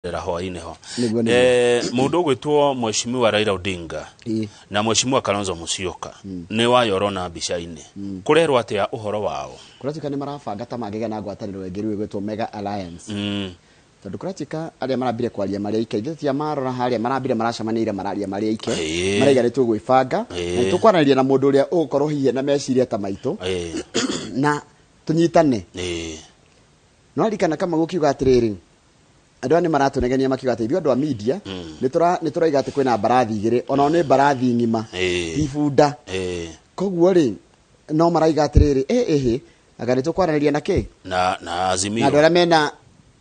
Ra hwainĩ ho. Nĩguo, nĩguo. Mũndũ ũgwĩtwo Mheshimiwa Raila Odinga na Mheshimiwa Kalonzo Musyoka nĩ wayoro na mbica-inĩ. Kũrerwo atĩa ũhoro wao? Kũratuĩka nĩ marabanga ta mangĩgĩa na ngwatanĩro ĩngĩ rĩu ĩgwĩtwo Mega Alliance. Tondũ kũratuĩka arĩa marambire kwaria marĩ aike, ithuĩ tia marora harĩa marambire maracemania ira mararia marĩ aike. Maraiga nĩ tũgwĩbanga na nĩ tũkwaranĩria na mũndũ ũrĩa ũgũkorwo hihi ena meciria ta maitũ na tũnyitane. No ririkana Kamau ũkiuga atĩrĩrĩ, andũ aya nĩ maratũnegenia makiuga atĩ ithuĩ andũ a media nĩ tũraiga atĩ kwĩna mbarathi igĩrĩ, onao nĩ mbarathi ng'ima, ti bunda. Koguo rĩ, no maraiga atĩrĩrĩ, ĩ ĩhĩ, anga nĩ tũkwaranĩria na kĩ? Na Azimio. Na andũ arĩa mena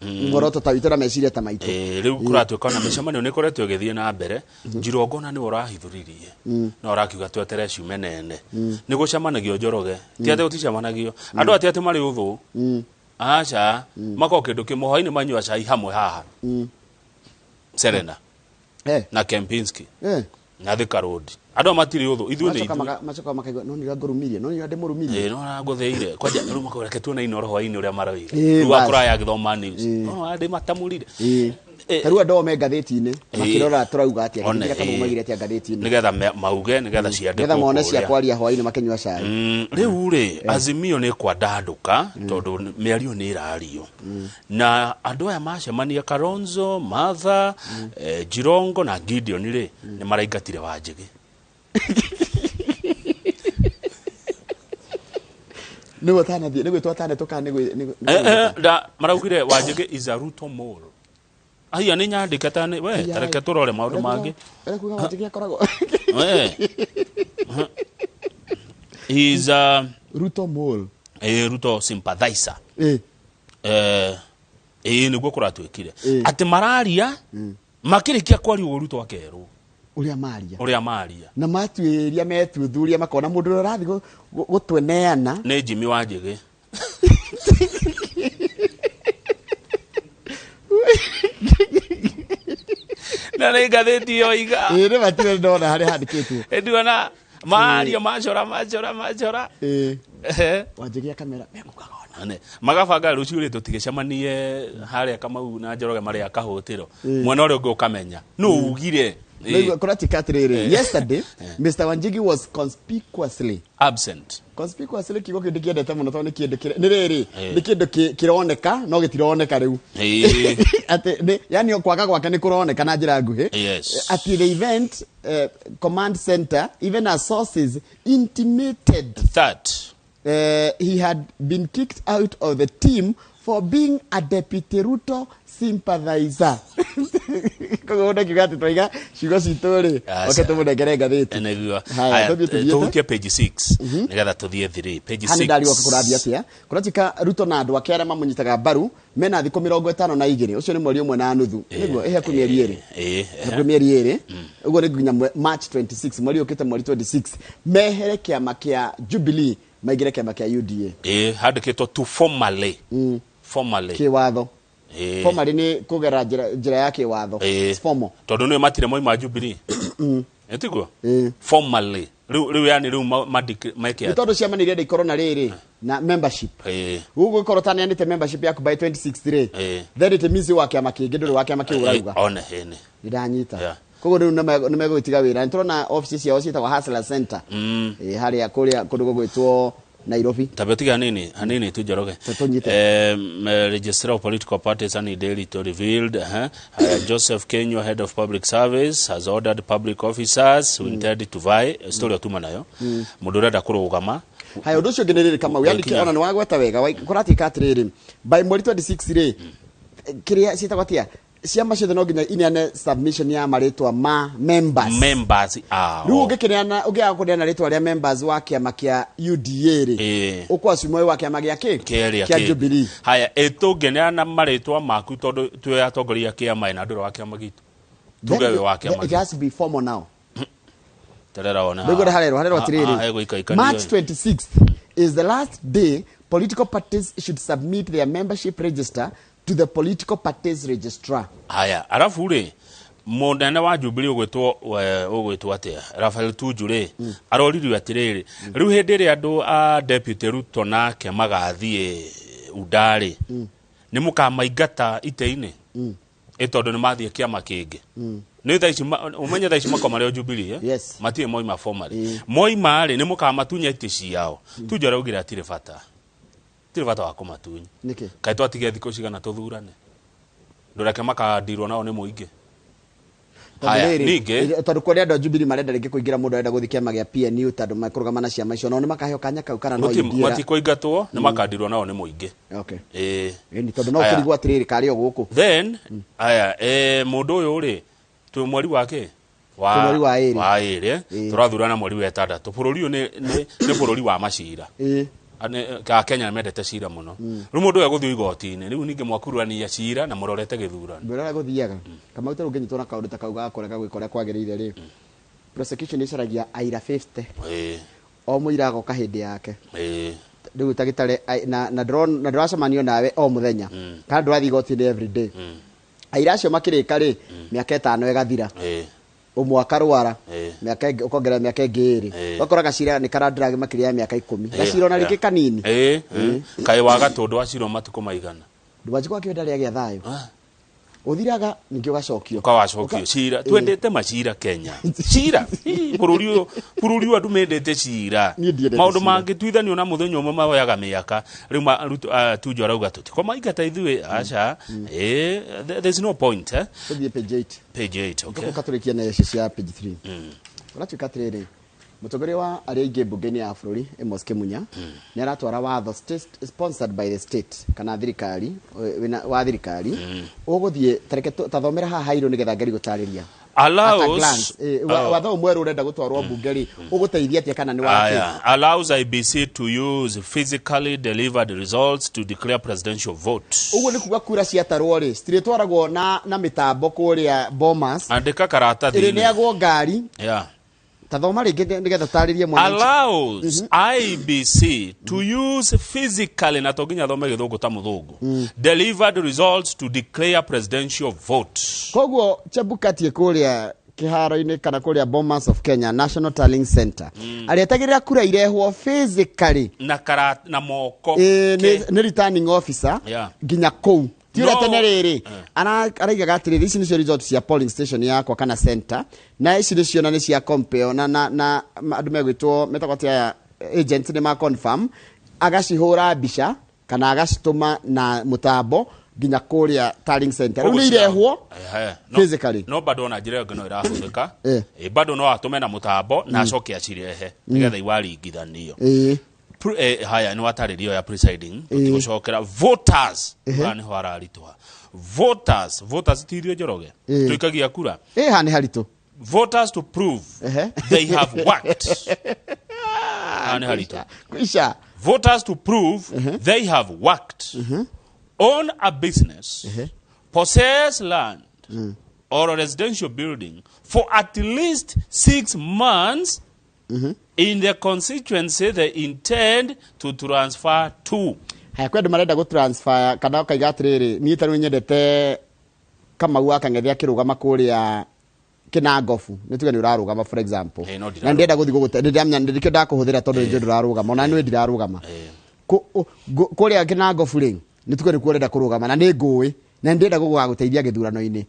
muoroto ta witũ na meciria ta maitũ. Rĩu kũratuĩka ona mĩcemanio nĩ ĩkoretwo ĩgĩthiĩ na mbere. Njirongona nĩwe ũrahithũririe. No ũrakiuga twetere ciume nene. Nĩ gũcemanagio Njoroge. Ti atĩ gũticemanagio. Andũ ati atĩ marĩ ũthũ. Aca. Makoragwo kĩndũ kĩmwe hwainĩ manyua cai hamwe haha. Serena. Na Kempinski. Na Thika Road. Andũ aya matirĩ ũthũ. Ithuĩ nĩ Macoka ithuĩ. Macoka makaigua no nĩ ngũrumirie, no nĩ ndĩmũrumirie. Ĩĩ, no arangũthĩire. Kwanja rĩu makauga reke tuone Inooro hwainĩ ũrĩa maroiga. Ĩĩ, Rĩu bas. akũraya agĩthoma news. No ndĩmatamũrire. Ta rĩu andũ ao me ngathĩti-inĩ makĩrora tũrauga atĩa, One, kĩrĩa Kamau maugire atĩa ngathĩti-inĩ. Nĩgetha mauge, nĩgetha ciandĩkwo Nĩgetha mone cia kũrĩa. kwaria hwainĩ makĩnyua cai. Rĩu rĩ, Azimio nĩ kwandandũka tondũ mĩario nĩ ĩrario. Na andũ aya macemania Kalonzo, Martha, Jirongo na Gideon rĩ, nĩ maraingatire Wanjĩgĩ. Nĩwe ũtanathiĩ, nĩ gwĩtwo atanetũka, nĩ gwĩ- nĩ gwĩ- nĩ gwĩtwo. Maraugire Wanjĩgĩ is a Ruto mole. Aya nĩ nyandĩke ta nĩ we, ta reke tũrore maũndũ mangĩ. Ũrĩa kuga Wanjĩgĩ akoragwo We. He is a Ruto mole. Ruto sympathizer. Nĩguo kũratuĩkire. Atĩ mararia, makĩrĩkia kwaria ũguo Ruto akerwo. Ũrĩa maria. Ũrĩa maria. Na matuĩria metuthuria makona mũndũ ũrĩa ũrathiĩ gũtweneana. Nĩ Jimmy Wanjĩgĩ. Na nĩ ngathĩti yoiga. Ĩĩ, nĩ matirĩ ndona harĩa handĩkĩtwo. Nduona maria macora macora macora. Wanjĩgĩ akamera mekugaga ona. Ane, magabanga rũciũ rĩ tũtigĩcemanie harĩa Kamau na Njoroge marĩa kahũtĩro. Mwena ũrĩa ũngĩ ũkamenya. Nũ ugire? Nĩguo, kũratika atĩrĩrĩ, yesterday Mr. Wanjigi was conspicuously Absent. Conspicuously kiugo kĩu ndĩkĩendete mũno tondũ nĩ kĩndũ nĩ rĩrĩ, nĩ kĩndũ kĩroneka no gĩtironeka rĩu. Atĩ nĩ, yani kwaga gwake nĩ kũroneka na njĩra nguhĩ. At the event, command center, even as sources intimated that he had been kicked out of the team for being a Deputy Ruto sympathizer. Koguo mũndũ akiuga atĩ twaiga ciugo citũ rĩ, Aca. oke tũmũnengere ngathĩti. Nĩguo. Haya, Haya, tũthiĩ tũthiĩte. tũhutie page 6 nĩgetha tũthiĩ 3. Page Haha nĩ 6. ndariũka kũrathiĩ atĩa? Kũratuĩka Ruto na andũ ake arĩa mamũnyitaga mbaru mena thikũ mĩrongo ĩtano na igĩrĩ, ũcio nĩ mweri ũmwe na nuthu. Nĩguo, ĩ hakuhĩ mĩeri ĩrĩ. Hakuhĩ mĩeri ĩrĩ. Ũguo nĩ nginya March 26, mweri ũkĩte mweri 26, mehere kĩama kĩa Jubilee maingĩre kĩama kĩa UDA. Handĩkĩtwo to formally. Formally. Kĩwatho. Formally nĩ kũgera njĩra ya kĩwatho. It's formal. Tondũ nĩ matire moima Jubilee. Ĩtiguo? Formally. Rĩu, rĩu yani rĩu meke Nĩ atĩa? tondũ ciama nĩ irenda ikorwo na rĩrĩ, na membership. Ũguo ũgĩkorwo ũtaneanĩte membership yaku by 26 rĩ, then it means wa kĩama kĩngĩ ndũrĩ wa kĩama kĩu ũrauga. One, ĩĩ, nĩ. Nĩ ndanyita. Koguo rĩu nĩ megũgĩtiga wĩra. Nĩ tũrona office ciao ciĩtagwo Hustler Center. Harĩa kũrĩa kũndũ gũgwĩtwo Nairobi. Tabia tiga hanini, hanini tu Njoroge. Tũnyite. Registrar of Political Parties Annie Nderitu revealed, Joseph Kinyua, head of public service, has ordered public officers who intend to vie. Story otuma nayo. Mũndũ ũrenda kũrũgama. Haya, ũndũ ũcio ũngĩ nĩ rĩrĩ Kamau, yani Kinya. ona nĩ wagweta wega, kũratuĩka atĩrĩrĩ, by mweri 26 rĩ, kĩrĩa ciĩtagwo atĩa? Ciama ciothe no nginya ineane submission ya marĩtwa ma members. Members ao. Rĩu ũngĩaga kũneana rĩtwa rĩa members wa kĩama kĩa UDA rĩ, ũkũ assume ũyũ wa kĩama gĩa kĩ? Kĩrĩa Kĩa kĩ. Jubilee. Haya, tũngĩneana marĩtwa maku tondũ twĩ atongoria a kĩama na ndũrĩ wa kĩama gitũ. Tuge wĩ wa kĩama It gitũ. has to be formal now. Terera wone Nĩguo haha. harerwo atĩrĩrĩ. Haha hegũikaikania March ũyũ. 26th is the last day political parties should submit their membership register to the political parties registrar. Haya, arabu rĩ, mũnene wa Jubilee ũgwĩtwo atĩa? Raphael Tuju rĩ, aroririo atĩrĩrĩ, rĩu hĩndĩ ĩrĩa andũ a Deputy Ruto nake magathiĩ UDA rĩ, nĩ mũkamaingata itĩ-inĩ? Ĩ tondũ nĩ mathiĩ kĩama kĩngĩ. Nĩ thaa ici ũmenye thaa ici makoma rĩo Jubilee, eh? Yes. Matirĩ moima formally. Moima rĩ, nĩ mũkamatunya itĩ ciao. Tuju araugire atirĩ bata. Tirĩ bata wa kũmatunya. Nĩkĩ? Kaĩ twatigia thikũ cigana tũthurane? Ndũreke makandirwo nao nĩ mũingĩ. Tondũ Haya, rĩrĩ, ningĩ tondũ kũrĩ andũ a Jubilee marenda rĩngĩ kũingĩra mũndũ arenda gũthiĩ kĩama gĩa PNU tondũ mekũrũgama na ciama icio nao nĩ makaheo kanya kau kana no UDA ra- matikũingatwo, nĩ makandirwo nao nĩ mũingĩ. Okay. Ĩĩ. Ĩni tondũ no Haya. ũkĩrigwo atĩrĩrĩ karĩ o gũkũ. Then aya, mũndũ ũyũ rĩ, twĩ mweri wa kĩ? Twĩ mweri wa ĩrĩ. Wa ĩrĩ. Ĩĩ. Tũrathurana mweri wa ĩtandatũ. Bũrũri ũyũ nĩ bũrũri wa macira. Ĩĩ. Ka Kenya mendete cira mũno. Rĩu mũndũ ũyũ egũthiĩ igoti-inĩ, rĩu ningĩ mwakururania cira na mũrorete gĩthurano. Mbere ũrĩa gũthiaga Kamau ta rĩu ũngĩnyitwo na kaũndũ ta kau ga kũrega gwĩka ũrĩa kwagĩrĩire rĩ, prosecution ĩcaragia aira 50. O mũira agoka hĩndĩ yake. Rĩu ta gĩtare na ndũracemanio nawe o mũthenya kana ndũrathiĩ igoti-inĩ every day. Aira acio makĩrĩka rĩ, mĩaka 5 ĩgathira. Ũmwe akarwara, mĩaka ĩngĩ ũkongerera mĩaka ĩngĩ 2. Ũgakora gacira nĩ karadrag makĩria ya mĩaka 10. Gacira ona rĩngĩ kanini. Kaĩ wa Gatũndũ acirwo matukũ maigana? Ndũmanjikũ akĩenda rĩa gĩa thayũ. Ũthiraga ningĩ ũgacokio. Ũkawacokio cira. Twendete macira Kenya. Cira. Ii, bũrũri ũyũ, bũrũri ũyũ andũ mendete cira. Niĩ ndiendete Maũndũ cira. mangĩtuithanio na mũthenya ũmwe maoyaga mĩaka. Rĩu Tuju arauga tũtikomaingata ithuĩ. Aca. There's no point, eh? Tũthiĩ page 8. Page 8, okay. Tũgũka tũrĩkie na ici cia page 3. Ũratuĩka atĩrĩrĩ, mũtongoria wa arĩa aingĩ mbunge-inĩ ya bũrũri Amos Kĩmunya nĩ aratwara watho sponsored by the state kana thirikari, wĩna wa thirikari ũgũthiĩ tareke tathomera haha hairũ nĩgetha ngeri gũtarĩria. Allows, At a glance, watho ũmwe mwerũ ũrenda gũtwarwo mbunge rĩ, ũgũteithia atĩa kana nĩ wa kĩ? Aya, allows IBC to use physically delivered results to declare presidential vote. Ũguo nĩ kuga kura ciatarwo rĩ, citirĩtwaragwo na mĩtambo kũrĩa Bomas. Andĩka karatathi-inĩ. Ĩrĩneagwo ngari. Tathoma rĩngĩ nĩgetha ũtarĩrie mwananchi. Allows IBC to use physically, na to nginya thome gĩthũngũ ta mũthũngũ, delivered results to declare presidential vote. Koguo Chebukati kũrĩa kĩharo-inĩ kana kũrĩa Bomas of Kenya National Tallying Center. Arĩetagĩrĩra kura irehwo physically. Na na moko. Nĩ returning officer nginya kũu. Ti ũrĩa No. tene rĩrĩ, araigaga atĩrĩrĩ, ici nĩcio results cia polling station yakwa kana center, na ici nĩcio na nĩ cia compare, na andũ megwĩtwo, metagwo atĩa aya, agents nĩ ma confirm, agacihũra mbica kana agacitũma na mũtambo nginya kũrĩa tallying center. Rĩu nĩ irehwo physically. No bado ona njĩra ĩngĩ no ĩrahũthĩka. Bado no atũme na mũtambo na acoke acirehe nĩgetha iwaringithanio. Haya nĩ watarĩrio ya presiding, tũtigũcokera. Voters, haha nĩho hararitũha. Voters, voters ti irio Njoroge. Tũikagia kura. Haha nĩ haritũ. Voters to prove they have worked. Haha nĩ haritũ. Kwisha. Voters to prove they have worked own a business, possess land or a residential building for at least 6 months in the constituency they intend to transfer to. Haya, kwĩ andũ marenda gũ transfer kana ũkaiga atĩrĩrĩ, niĩ ta rĩu nyendete Kamau wa Kang'ethe akĩrũgama kũrĩa Kĩnangobu, nĩ tuge nĩ ũrarũgama for example. No ndirarũgama. Na ndĩrenda gũthiĩ gũgũte, nĩ ndĩramenya, nĩkĩo ndakũhũthĩra tondũ nĩ njũĩ ndũrarũgama, ona nĩ ndirarũgama. Kũrĩa Kĩnangobu rĩ, nĩ tuge nĩkuo ũrenda kũrũgama, na nĩ ngũĩ, na nĩ ndĩrenda gũgagũteithia gĩthurano-inĩ.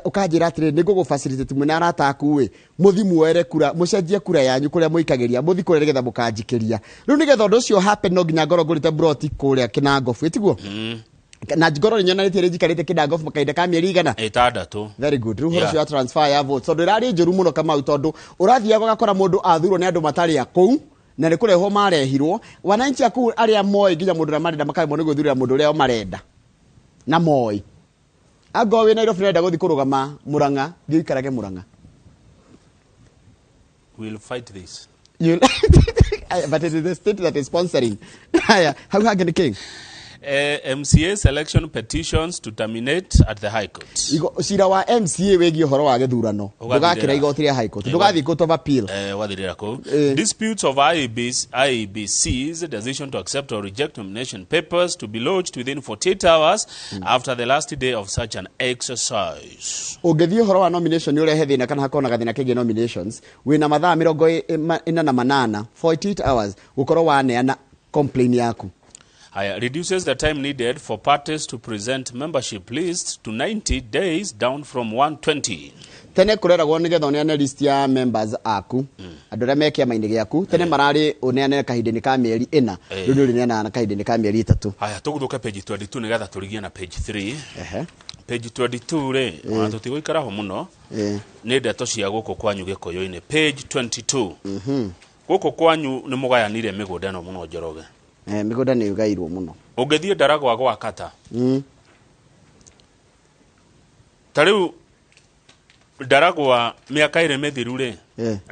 Ũkanjĩra atĩrĩrĩ, nĩ ngũgũ facilitate mwĩna arata aku ĩ, mũthiĩ muoere kura, mũcenjie kura yanyu kũrĩa mũikagĩria, mũthiĩ kũrĩa nĩgetha mũkanjikĩria. Rĩu nĩgetha ũndũ ũcio happen, no nginya ngorwo ngũrĩte plot kũrĩa Kĩnangobu, ĩtiguo? Na ngorwo nĩ nyonanĩtie nĩ njikarĩte Kĩnangobu kahinda ka mĩeri igana? 6. Very good. Rĩu ũhoro ũcio wa transfer ya votes, tondũ ĩrarĩ njũru mũno Kamau, tondũ ũrathiaga ũgakora mũndũ athurwo nĩ andũ matarĩ a kũu, na nĩ kũrehwo marehirwo. Wananchi a kũu arĩa moĩ nginya mũndũ ũrĩa marenda makaremwo nĩ gwĩthurĩra mũndũ ũrĩa o marenda. Na moĩ. Angorwo wĩ Nairobi ũrenda gũthiĩ kũrũgama Murang'a, thiĩ ũikarage Murang'a. We'll fight this. But it is the state that is sponsoring. Haya, hau hangĩ nĩ kĩ? MCA selection petitions to terminate at the High Court. Igo, cira wa MCA wĩgiĩ ũhoro wa gĩthurano. Ũgathirĩra. Ndũgakĩra igoti rĩa High Court. Ndũgathiĩ Court of Appeal. Ũgathirĩra kũu. Disputes of I B C's decision to accept or reject nomination papers to be lodged within 48 hours after the last day of such an exercise. Ũngĩthiĩ ũhoro wa nomination nĩ ũrehe thĩna kana hakorwo na gathĩna kegiĩ nominations, wĩna mathaa mĩrongo ĩna na manana, 48 hours, gũkorwo waneana complaint yaku. Haya, reduces the time needed for parties to present membership lists to 90 days, down from 120. Tene kũreragwo nĩgetha ũneane list ya members aku, andũ arĩa me kĩama-inĩ gĩaku, tene mararĩ ũneane kahinda-inĩ ka mĩeri 4. Rĩu nĩ ũrĩneanaga na kahinda-inĩ ka mĩeri 3. Haya, tũgũthũke page 22 nĩgetha tũrigie na page 3. Ehe. Page 22 rĩ, ona tũtigũikara ho mũno. Nĩ ndeto cia gũkũ kwanyu Gĩkũyũ-inĩ. Page 22. Gũkũ kwanyu nĩ mũgayanire mĩgũnda ĩno mũno, Njoroge. Mĩgũnda nĩ ĩgairwo mũno. Ũngĩthiĩ Ndaragwa gwa Kata, ta rĩu Ndaragwa mĩaka 2 mĩthiru rĩ,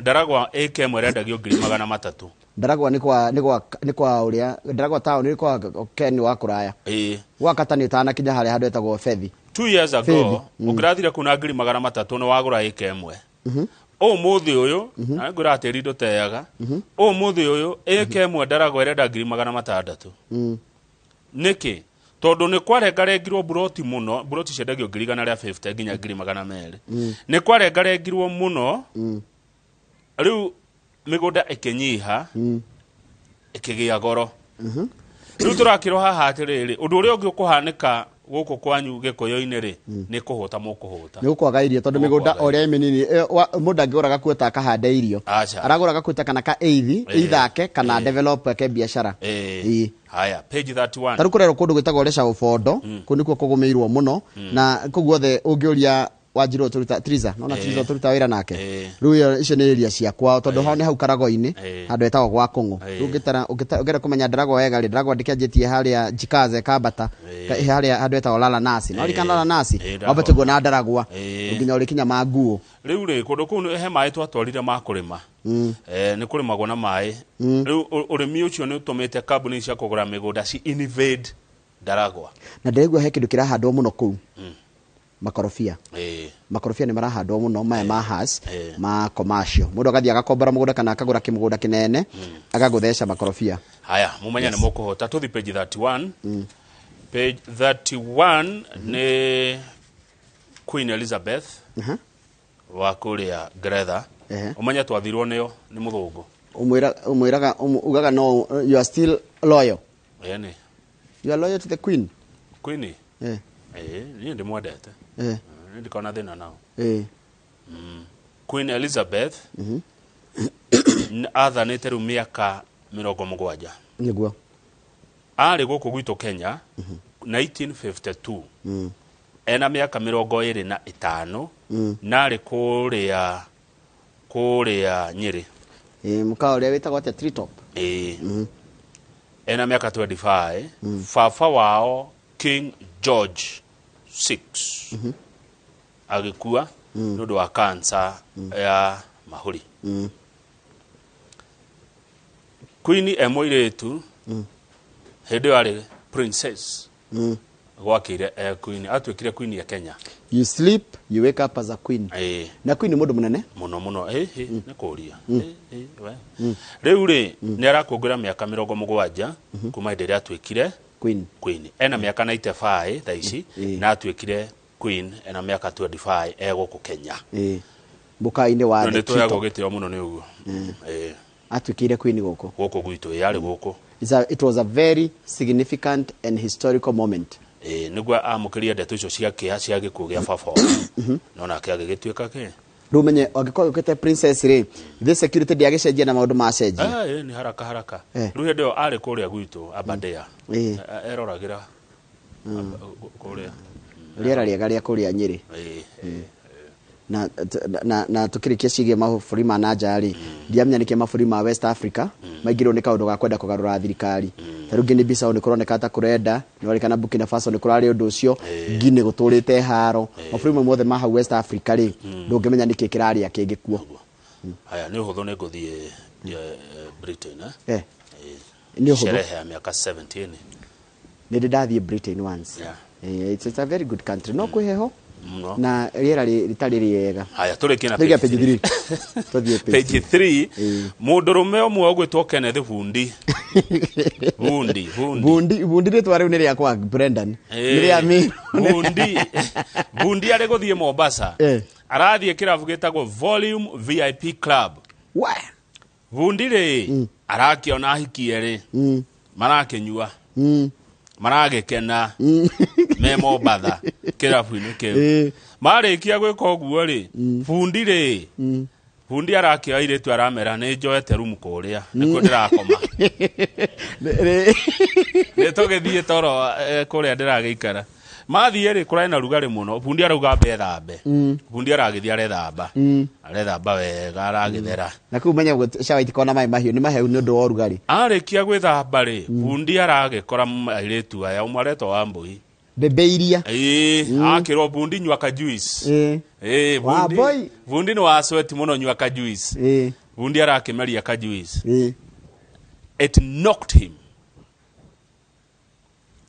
Ndaragwa ĩka ĩmwe ĩrendagio 300,000. Ndaragwa nĩ kwa nĩ kwa nĩ kwa ũrĩa Ndaragwa town nĩ kwa Ken wa kũraya. Gwa Kata nĩ ũtanakinya harĩa handũ hetagwo Fethi. 2 years ago ũngĩrathire kũu na 300,000 nĩ wagũra ĩka ĩmwe. Ũmũthĩ ũyũ, na ngwĩra atĩri ndũteaga, ũmũthĩ ũyũ ĩka ĩmwe Ndaragwa ĩrenda 600,000. Nĩkĩ? Tondũ nĩ kwarengarengirwo buroti mũno, buroti ciendagio 150,000 nginya 200,000. Nĩ kwarengarengirwo mũno, rĩu mĩgũnda ĩkĩnyiha, ĩkĩgĩa goro. Rĩu tũrakĩrwo haha atĩrĩrĩ, ũndũ ũrĩa ũngĩ ũkũhanĩka gũkũ kwanyu Gĩkũyũ-inĩ rĩ, nĩ kũhũta mũkũhũta. Nĩ gũkwaga irio tondũ mĩgũnda ũrĩa ĩ mĩnini, mũndũ angĩgũra gakuota akahanda irio. Aragũra gakuota kana ka eithi, ithake kana develop ake biacara. Haya, page 31. Ta rĩu kũrerwo kũndũ gwĩtagwo Resha Ũbondo, kũu nĩkuo kũgũmĩirwo mũno, na kũu guothe ũngĩũria Wanjiru ũtũruta Triza, nona Triza ũtũruta wĩra nake. Rĩu ĩyo icio nĩ area cia kwao tondũ hau nĩ hau Karagoinĩ, handũ hetagwo gwa Kũng'ũ. Rĩu ũngĩenda kũmenya Ndaragwa wega rĩ, Ndaragwa ndĩkĩanjĩtie harĩa Jikaze Kambata, harĩa handũ hetagwo Lala Nasi. No ririkana Lala Nasi? Wambate ũguo na Ndaragwa, nginya ũrĩkinya Manguũ. Rĩu rĩ, kũndũ kũu he maĩ twatwarire ma kũrĩma. Nĩ kũrĩmagwo na maĩ. Rĩu ũrĩmi ũcio nĩ ũtũmĩte kambuni cia kũgũra mĩgũnda ci invade Ndaragwa. Na ndĩraigua he kĩndũ kĩrahandwo mũno kũu. Makorobia. Makorobia nĩ marahandwo mũno maya ma has, ma commercial. Mũndũ agathiĩ agakombora mũgũnda kana akagũra kĩmũgũnda kĩnene, agagũtheca makorobia. Haya, mũmenye nĩ mũkũhota. Tũthiĩ page 31. Page 31 nĩ Queen Elizabeth wa kũrĩa Ngeretha. Ũmenye twathirwo nĩo nĩ mũthũngũ. Ũmwĩraga, ugaga no, you are still loyal. Ĩni. You are loyal to the Queen. Queen? Niĩ ndĩmwendete. Niĩ ndikona thĩna nao. Queen Elizabeth athanĩte rĩu mĩaka 70. Nĩguo. Arĩ gũkũ gwitũ Kenya 1952. Ena mĩaka 25, na arĩ kũrĩa Nyĩrĩ. Mũkawa ũrĩa wĩtagwo atĩa? Treetop. Ena mĩaka 25. Baba wao King George 6 agĩkua nĩ ũndũ wa cancer ya mahũri. Queen e mũirĩtu, hĩndĩ ĩyo arĩ princess. Gwakĩire queen, atuĩkire queen ya Kenya. You sleep, you wake up as a queen. Na queen nĩ mũndũ mũnene? Mũno mũno. Nĩ kũria. We. Rĩu rĩ, nĩ arakũngũĩra mĩaka 70 kuma hĩndĩ ĩrĩa atuĩkire Queen. Queen. Ena mĩaka 95 thaa ici, na atuĩkire queen ena mĩaka 25 e gũkũ Kenya. Mũkawa-inĩ wa No, The nĩ tũheagwo Treetop. gĩtĩo mũno nĩ ũguo. Atuĩkire queen gũkũ. Gũkũ gwitũ, yarĩ gũkũ. It was a very significant and historical moment. Nĩguo amũkĩria ndeto icio cia kĩeha cia gĩkuũ gĩa baba wao. No nake agĩgĩtuĩka kĩ? Rĩu ũmenye, angĩkorwo ũkĩte princess rĩ, this security ndĩagĩcenjia na maũndũ macenjia. Nĩ haraka haraka. Rĩu hĩndĩ ĩyo arĩ kũrĩa gwitũ, Aberdare. Eroragĩra kũrĩa. Rĩera rĩega rĩa kũrĩa Nyĩrĩ. Na tukĩrĩkia ciĩgiĩ mabũrũri ma na nja rĩ, ndiamenya nĩkĩ mabũrũri ma West Africa maingĩrwo nĩ kaũndũ ga kwenda kũgarũra thirikari. Ta rĩu Guinea Bissau nĩ kũroneka ta kũrenda, nĩ wonekana Burkina Faso nĩ kũrarĩ ũndũ ũcio, Guinea gũtũrĩte haro. Mabũrũri mamwe mothe ma hau West Africa rĩ, ndũngĩmenya nĩkĩ kĩrarĩa kĩngĩ kuo. Haya, nĩ ũhũthũ nĩ ngũthiĩ Britain, eh? Nĩ ũhũthũ. Sherehe ya mĩaka 17. Nĩ ndĩ ndathiĩ Britain once. It's a very good country. No kwĩ heho? Mũno. Na rĩera rĩtarĩ rĩega. Haya, tũrĩkie na Tũrĩkie page page 3. 3. Tũthiĩ page Page 3. 3. Mũndũrũme ũmwe ũgwĩtwo Kenneth Bundi. Bundi, Bundi. Bundi, Bundi rĩtwa rĩu nĩ rĩakwa Brendan. Nĩ rĩa mi. Bundi. Bundi arĩ gũthiĩ Mombasa. Arathiĩ kĩrabu gĩtagwo Volume VIP Club. We. Bundi rĩ, arakĩona ahiki erĩ. Marakĩnyua. Maragĩkena me Mombatha kĩrabu-inĩ kĩu. Marĩkia gwĩka ũguo rĩ, bundi rĩ, bundi arakĩoya airĩtu aramera nĩ njoete rumu kũrĩa nĩkuo ndĩrakoma. Nĩ tũgĩthiĩ toro kũrĩa ndĩragĩikara. Mathiĩ rĩ, kũrarĩ na rugarĩ mũno, bundi arauga ambe ethambe. Bundi aragĩthiĩ arethamba. Arethamba wega aragĩthera. Na kũu menya shower itikoragwo na maĩ mahiũ, nĩ mahehu nĩ ũndũ wa ũrugarĩ. Arĩkia gwĩthamba rĩ, bundi aragĩkora airĩtu aya, ũmwe aretwo Wambũi. Mbembe iria. Ĩĩ, akĩrwo bundi nyua ka juice. Ĩĩ, bundi. Wambũi. Bundi nĩ wa sweat mũno nyua ka juice. Bundi arakĩmeria ka juice. It knocked him.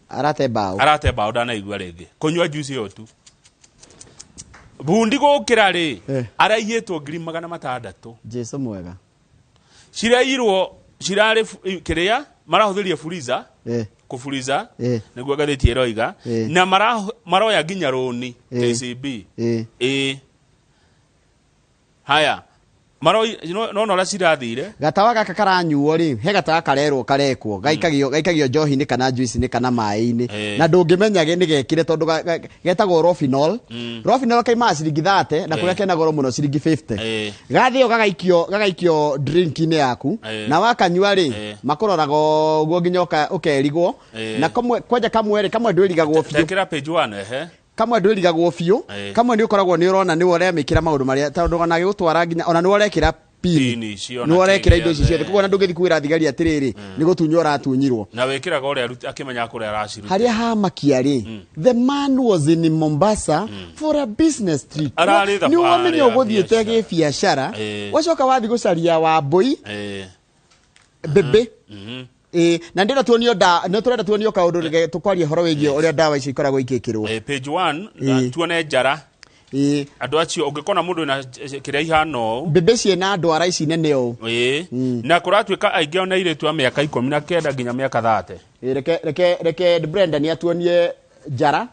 Arate mbaũ. Arate mbaũ ndanaigua rĩngĩ. Kũnyua juice ĩyo tu. Bundi gũkĩra rĩ, araiyĩtwo 600,000. Jesu mwega. Ciraiyirwo, cirarĩ kĩrĩa, marahũthĩria freezer, kũburiza, nĩguo ngathĩti ĩroiga, na maroya nginya rũni, KCB. Haya, maroi, no no ũrĩa cirathire. Gatawa gaka karanyuo rĩ, he gatawa karerwo karekwo, gaikagio njohi-inĩ kana juice-inĩ kana maĩ-inĩ. Na ndũngĩmenya nĩ gekire tondũ getagwo Rofinol. Rofinol kaimaga ciringi 30 na kũrĩa kena goro mũno ciringi 50. Gathĩo gagaikio drink-inĩ yaku. Na wakanyua rĩ, makũroraga ũguo nginya ũkerigwo. Na kwanja kamwe rĩ, kamwe ndwĩrigagwo biũ. Tekĩra page 1, ehe. Kamwe ndwĩrigagwo biũ. Kamwe nĩ ũkoragwo nĩ ũrona nĩ ũremĩkĩra maũndũ marĩa, tondũ ona gĩgũtwara nginya, ona nĩ ũrekĩra pin. Pin icio na Nĩ ũrekĩra indo ici kĩgĩa ciothe. Koguo ona ndũngĩthiĩ kwĩra thigari atĩrĩrĩ, nĩ gũtunywo ũratunyirwo. Na wĩkĩraga ũrĩa akĩmenyaga kũrĩa araciruta. Harĩa hamakia rĩ, the man was in Mombasa for a business trip. Ararĩ Nĩ thabarĩ wamenya ya ũgũthiĩte biacara. gĩbiacara, wacoka wathiĩ gũcaria Wambũi, mbĩmbĩ. Na ndĩrenda tuonio nda, nĩ tũrenda tuonio kaũndũ rĩngĩ tũkwaria ũhoro wĩgiĩ ũrĩa ndawa ici ikoragwo igĩkĩrwo. Page 1, na tuone njara. Andũ acio ũngĩkona mũndũ wĩna kĩrĩa ihana ũũ. Mbembe ciĩna ndwara ici nene ũũ. Na kũratuĩka aingĩ ona airĩtu a mĩaka 19 nginya mĩaka 30. Reke Brenda nĩ atuonie njara.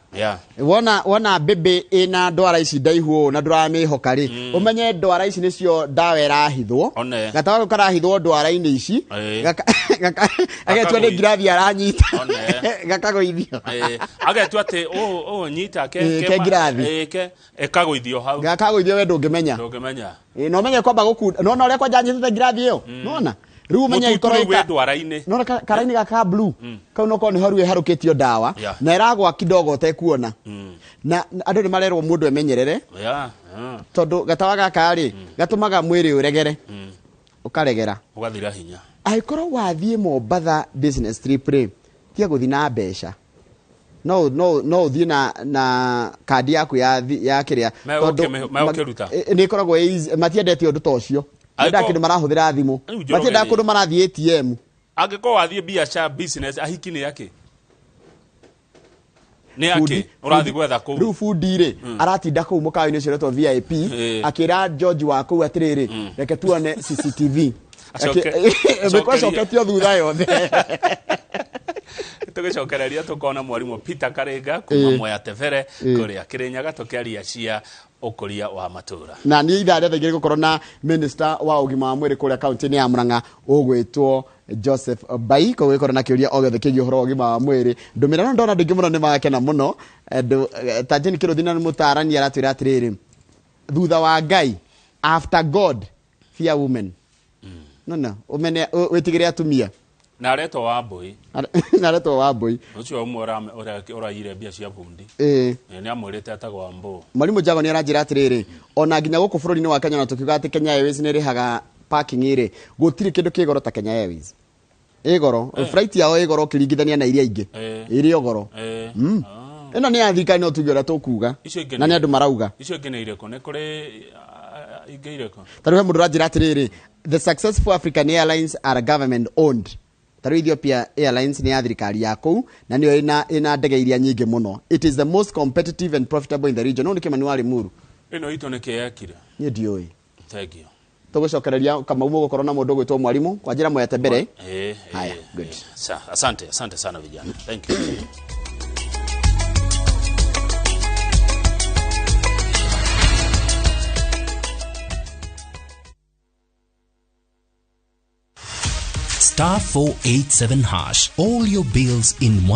Wona mbembe ĩna ndwara ici ndaihu ũũ na ndũramĩhoka rĩ, ũmenye ndwara ici nĩcio ndawa ĩrahithwo. Gatawa kau karahithwo ndwara-inĩ ici. Agetua nĩ ngirathi aranyita. Gakagũithio. Agetua atĩ ũũ nyita Ke ngirathi. Ke ĩkagũithio hau. Gakagũithio we ndũngĩmenya. Ndũngĩmenya. Na ũmenye kwamba gũkunda. Nona ũrĩa kwanja anyitĩte ngirathi ĩyo? Nona? Rĩu ũmenye Mũtutu ĩkorwo rĩu ĩka- wĩ ndwara-inĩ. Nona karaini gaka ka blue. Kau no korwo nĩho rĩu ĩharũkĩtio ndawa. Na ĩragwa kidogo ũtekuona. Na andũ nĩ marerwo mũndũ emenyerere. Tondũ gatawa gaka rĩ, gatũmaga mwĩrĩ ũregere. Ũkaregera. Ũgathira hinya. Angĩkorwo wathiĩ Mombatha business trip rĩ, tiga gũthiĩ na mbeca. No, no, no ũthiĩ na kandi yaku ya kĩrĩa. Tondũ Megũkĩruta. nĩ ĩkoragwo ĩ easy, matiendete ũndũ ta ũcio. Matiendaga Angĩkorwo kĩndũ marahũthĩra thimũ. Rĩu Njoroge Matiendaga rĩ. kũndũ marathiĩ ATM. Angĩkorwo wathiĩ biacara business, ahiki nĩ akĩ? Nĩ akĩ? Ũrathiĩ gwetha kũu. Rĩu bundi rĩ, aratinda kũu mũkawa-inĩ ũcio ũretwo VIP, akĩra George wa kũu atĩrĩrĩ, reke tuone CCTV. Mĩkwa ĩcoketio thutha yothe. Tũgĩcokereria tũkona mwarimũ Peter Karinga kuma Mwea Tebere kũrĩa Kĩrĩnyaga tũkĩaria cia ũkũria wa matũra. Na niĩ ithaa rĩothe ngĩrĩ gũkorwo na minister wa ũgima wa mwĩrĩ kũrĩa kaunti-inĩ ya Murang'a ũgwĩtwo Joseph Bai, koguo gĩkorwo na kĩũria o gĩothe kĩgiĩ ũhoro wa ũgima wa mwĩrĩ. Ndũmĩra no ndona andũ aingĩ mũno nĩ makena mũno. Andũ ta Jane Kĩrũthi na mũtaarani aratwĩra atĩrĩrĩ, thutha wa Ngai, after God, fear women. No, no, ũmene, wĩtigĩre atumia. Na aretwo Wambũi. Na aretwo Wambũi. Ũcio ũmwe ũraiyire mbia cia bundi. Nĩ amwĩrĩte etagwo Wambũi. Mwalimu Jago nĩ aranjĩra atĩrĩrĩ, ona nginya gũkũ bũrũri-inĩ wa Kenya, ona tũkiuga atĩ Kenya Airways nĩ ĩrĩhaga parking rĩ, gũtirĩ kĩndũ kĩ goro ta Kenya Airways. Ĩ goro. Flight yao ĩ goro ũkĩringithania na iria ingĩ. Ĩrĩ o goro. Ĩno nĩ ya thirikari no tuge ũrĩa tũkuga. Icio ingĩ Na nĩ nĩ andũ marauga. Icio ingĩ nĩ irĩkũ? Nĩ kũrĩ, ingĩ irĩkũ? Ta rĩu he mũndũ ũranjĩra atĩrĩrĩ, the successful African Airlines are government owned. Ta rĩu Ethiopia Airlines nĩ ya thirikari ya kũu, na nĩyo ĩna ndege iria nyingĩ mũno. It is the most competitive and profitable in the region. No nĩ Kĩmani wa Limuru. Ĩno itũ nĩ kĩ yekire? Niĩ ndiũĩ. Thank you. Tũgũcokereria Kamau mũgũkorwo na mũndũ ũgwĩtwo mwarimũ kwa njĩra mwete mbere. Haya, good. Sa, asante, asante sana vijana. Thank you. Star 487 hash. All your bills in one.